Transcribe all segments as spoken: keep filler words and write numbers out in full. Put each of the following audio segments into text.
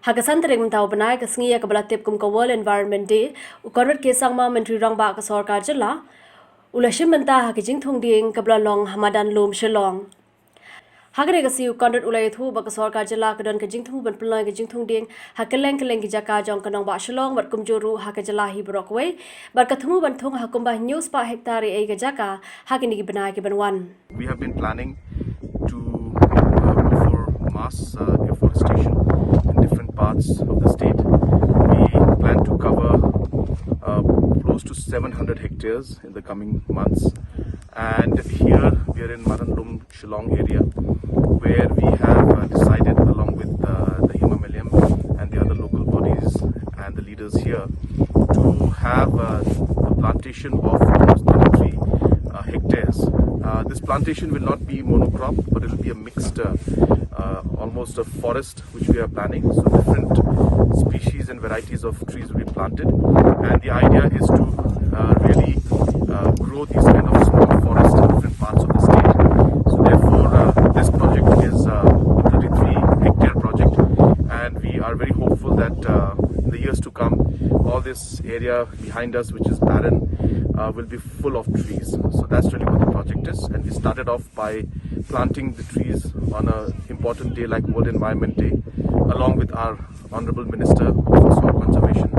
Ha ka san tarik mynta u bnai, ka sngi ïa kaba la tip kum ka World Environment Day, u Conrad K Sangma, Myntri Rangbah ka Sorkar Jylla, u la shim bynta ha ka jingthung dieng kaba la long ha Madan Lum, Shillong. Ha kane ka sngi u Conrad u la ïathuh ba ka Sorkar Jylla ka don ka jingthmu ban pynlong ïa ka jingthung dieng ha kylleng kylleng ki jaka jong ka nongbah Shillong bad kumjuh ruh ha ka jylla hi baroh kawei, bad ka thmu ban thung ha kumba hynñiew spah hektar ïa ka jaka ha kine ki bnai ki ban wan. We have been planning to uh, go for mass uh, afforestation in different parts of the state. We plan to cover uh, close to seven hundred hectares in the coming months. And here we are in Madanlum, Shillong area, where we have uh, decided, along with uh, the Hima Meliam and the other local bodies and the leaders here, to have uh, a plantation of almost thirty-three uh, hectares. Uh, this plantation will not be monocrop, but it will be a mixed, uh, uh, almost a forest which we are planning. So different species and varieties of trees will be planted, and the idea is to uh, really uh, grow these kind of small forests in different parts of the state. So therefore, uh, this project is a thirty-three hectare project, and we are very hopeful that uh, in the years to come, all this area behind us, which is barren, uh, will be full of trees. So that's really what the project is, and we started off by planting the trees on a important day like World Environment Day, along with our Honorable Minister for Soil Conservation,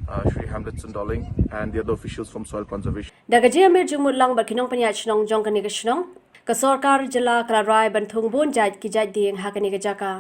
uh, Shri Hamletson Dollin, and the other officials from Soil Conservation. Da ka jingïamir jingmut lang bad ki nongpynïaid shnong jong kane ka shnong, ka Sorkar Jylla ka la rai ban thung bun jait ki jait dieng ha kane ka jaka.